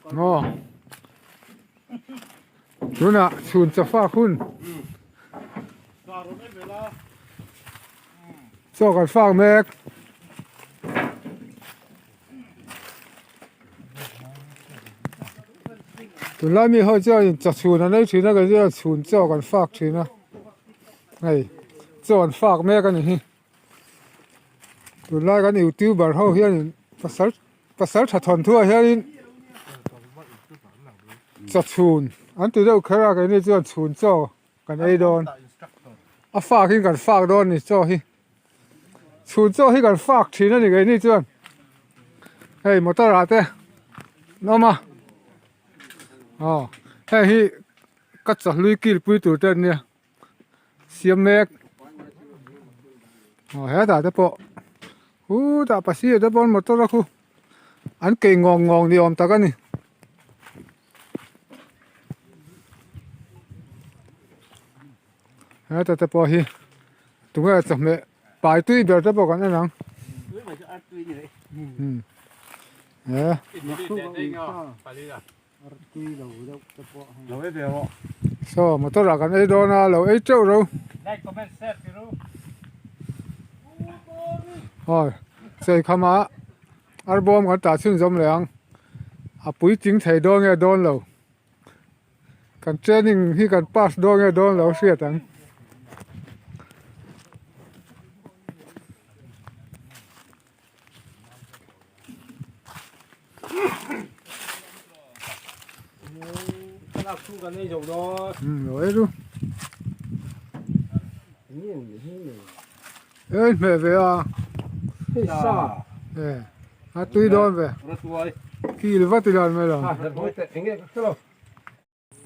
Aw tunah chhun chawfak hun chaw kan fak mek. Tunlai mi ho chuan chaw chhun an ei thin a kei chuan chhun chaw kan fak thin a hei chaw an fak mek a ni hi tunlai kan youtuber ho hianin pasal pasal tha thawnthu ah hianin chaw chhun an ti deuh kher a keini chuan chhun chaw kan ei dawn a fak in kan fak dawn a ni chaw hi. Chhun chaw hi kan fak thin a ni keini chuan hei motor ah te an awm a aw hei hi ka chawhlui kil pui tur te an nia siam mek aw hetah te pawh khutah pasir te pawn motor a khu an kei ngawng ngawng ni awm tak a ni. Heta te pawh hi tunge chawhmeh pai tui ber te pawh kan en ang saw motor ah kan ei dawn a lo ei teuh ro aw cheikham ah arbawm kan tah chhunzawm leh ang a puitling thei dawn nge dawn lo. Kan training hi kan pass dawn nge dawn lo hriat ang. Lo ei ru. Ei hmeh ve a. A tui dawn ve. Kil vat ila an mai lo.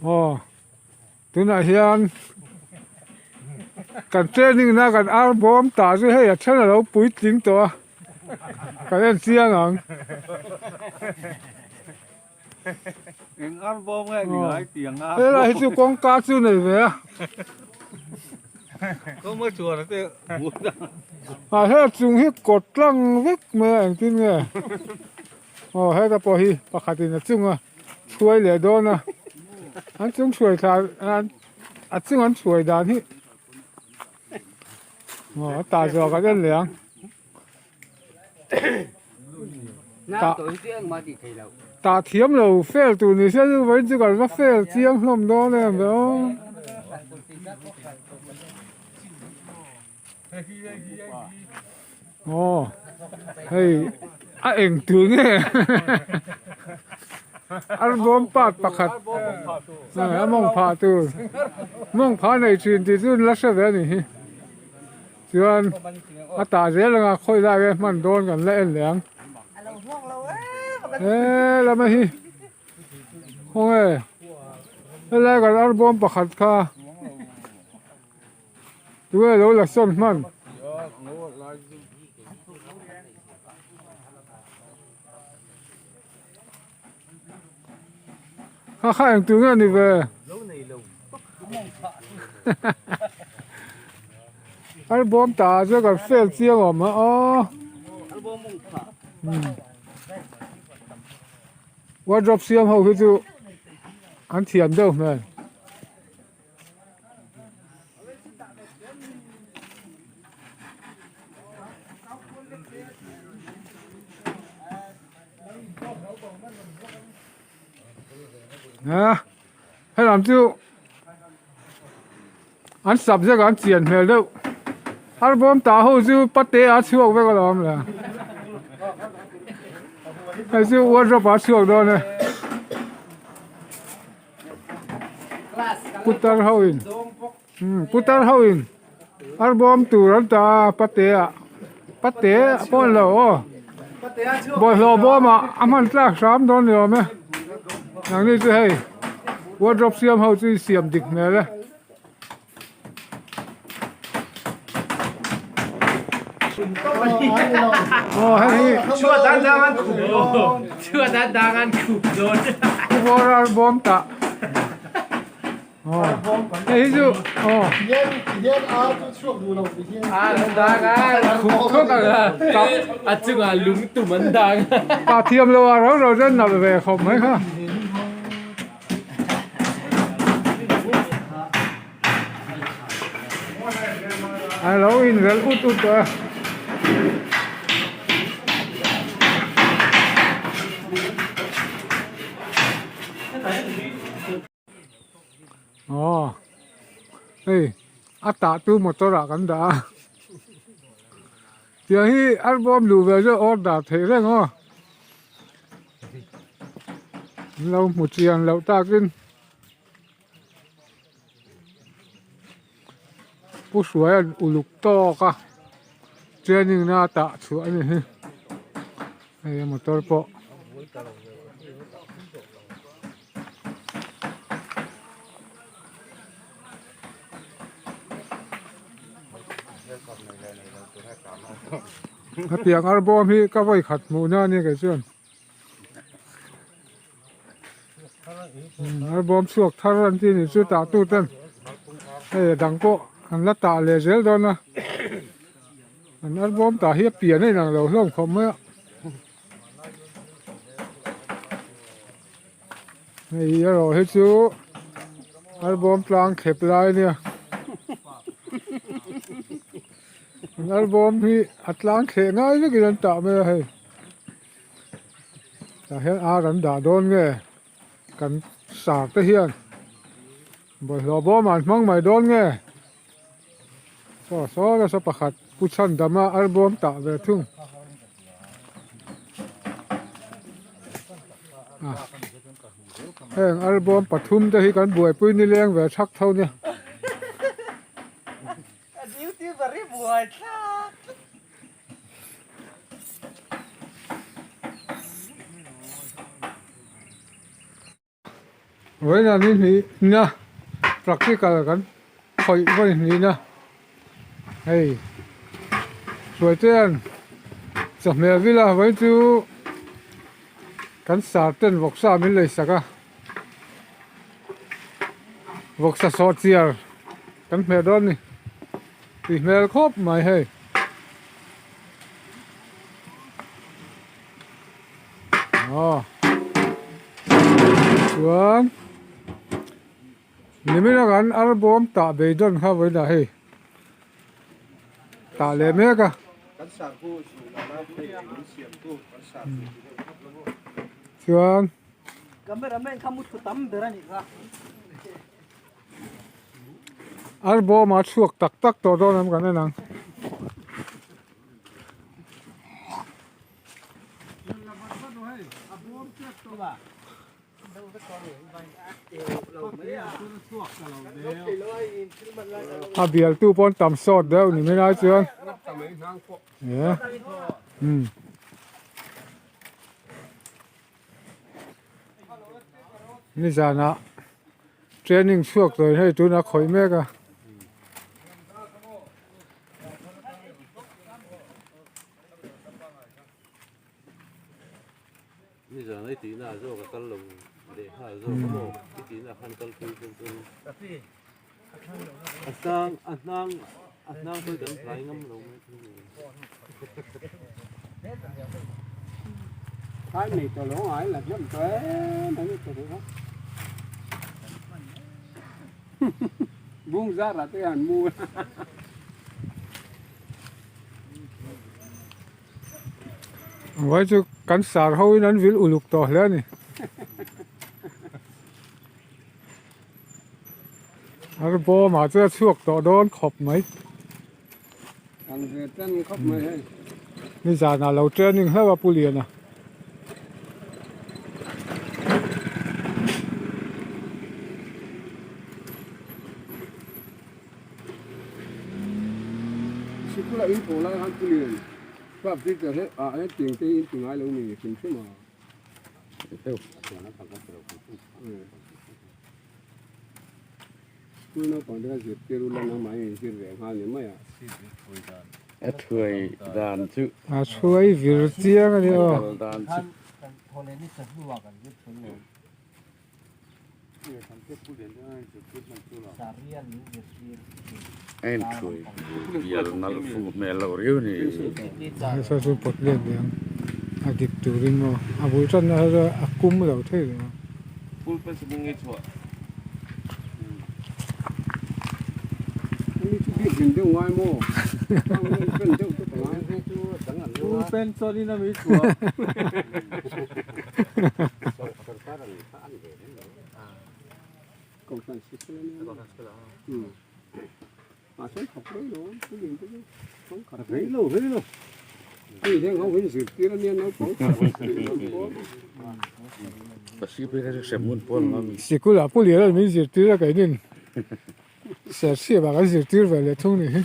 Aw tunah hian kan training na kan ar bawm ta chu hei a then a lo puitling tawh a kan en chiang ang. Eng ar bawm nge ni ngai tiang a. Helai hi chu kawngka chu nei ve a. Kawng a chuan te A he chung hi kawt tlang vek mai a engtin nge. Aw heta pawh hi pakhatin a chunga chhuai leh dawn a an chung chhuai thla an a chung an chhuai dan hi aw a tah zawh kan en leh ang tah tah thiam lo fail tur ni se chu vawiin chu kan va fail chiang hlawm dawn em ve aw. Aw hei a eng tur nge arbawm part pakhat a mawng phah tur mawng phah nei thin tih chu an la hre ve a nih hi chuan a tah zel anga khawi lai nge hman dawn kan la en leh ang he lama hi khawnge helai kan arbawm pakhat kha. Tunge lo la sawn hman? Kha kha eng tur nge ni ve? Album ta chu kan fail chiang awm a aw. Wardrobe siam ho hi chu an thiam deuh hmel. A helam chu an subject an chian hmel deuh arbawm tah ho chu pate a chhuak vek alawm le hei chu wardrobe ah a chhuak dawn e. Putar ho in putar ho in arbawm tur an ta a pate ah pate pawh an lo aw bawlhhlawh bawm ah a hman tlak hram dawn ni awm e nangni chu hei wardrobe siam ho chu in siam dik hmel e. Aw hei hi Chhuat an dang an khup dawn. Chhuat an dang an khup dawn. Pu Vawra bawm tah. Hei hi chu aw. A chungah lung tum an dang. Tah thiam lo ah rau rau chuan nalh ve khawp mai kha. A lo inrelh ut ut tawh e. Aw hei a tah tu motor ah kan dah a tiang hi album luh ve chu order theih reng aw an lo hmu chian loh takin Pu Hruaia'n uluk tawk a training na tah chhuah a ni hi hei a motor pawh. Hetiang arbawm hi ka vawi khat hmuhna a ni kei chuan. Arbawm chhuak thar an tih nih chu tah tu ten hei a dang pawh an la tah leh zel dawn a an arbawm tah hi a pian a inang lo hlawm khawp mai a hei erawh hi chu arbawm tlang thlep lai a nia an arbawm hi a tlang thleh ngai vekin an tah mai a hei. Tah hian ar an dah dawn nge kan sar te hian bawlhhlawh bawm ah an hmang mai dawn nge saw saw nasa pakhat pu chhan dam a ar bawm tah ve thung a heng ar bawm pathum te hi kan buaipui nileng ve thak tho nia. Vawiin ni hnihna practical kan khawih vawi hnihna hei Hruaitea'n chawhmeh vil a vawiin chu kan sar ten vawksa min lei sak a vawksa sawhchiar kan hmeh dawn a ni. Tui hmel khawp mai hei. Aw. Chuan nimina kan arbawm tah beidawn kha vawiinah hei tah leh mek a. Chuan Arbawm a chhuak tak tak tawh dawn em kan en ang. A bialtu pawn tam sawt deuh ni mai lai chuan umm. Nizanah training chhuak tawhin hei tunah khawih mek a. Nizan i tihna ah zawk a kal lo leh nghal zawk a maw i tihna khan kal pui chu chuan a hnang a hnang a hnang pawh hi kan hlai ngam lo mai thei a ni. Vai chu kan sar ho in an vil uluk tawh hle a ni. Arbawm ah chuan a chhuak tawh dawn khawp mai. Nizanah lo training hlauh a Pu Liana. Sikula in thawh lai khan Pu Lian club teacher he ah hian tiang te hi in ti ngai lo ni hrim hrim a. School naupang te kha zirtir ula nangmah in zir ve nghal ni mai a. A thuai dan chu. A thuai vir chiang a ni aw. A kal dan chu. A inthuai bial nalh fu hmel loh riau ni. Nasa chu pawt let ve ang a dik turin maw a bul tanna kha chu a kum lo thei lo a. Sikul ah pu Lian min zirtir a keinin Serchhip ah kan zirtir ve leh thung ni hi.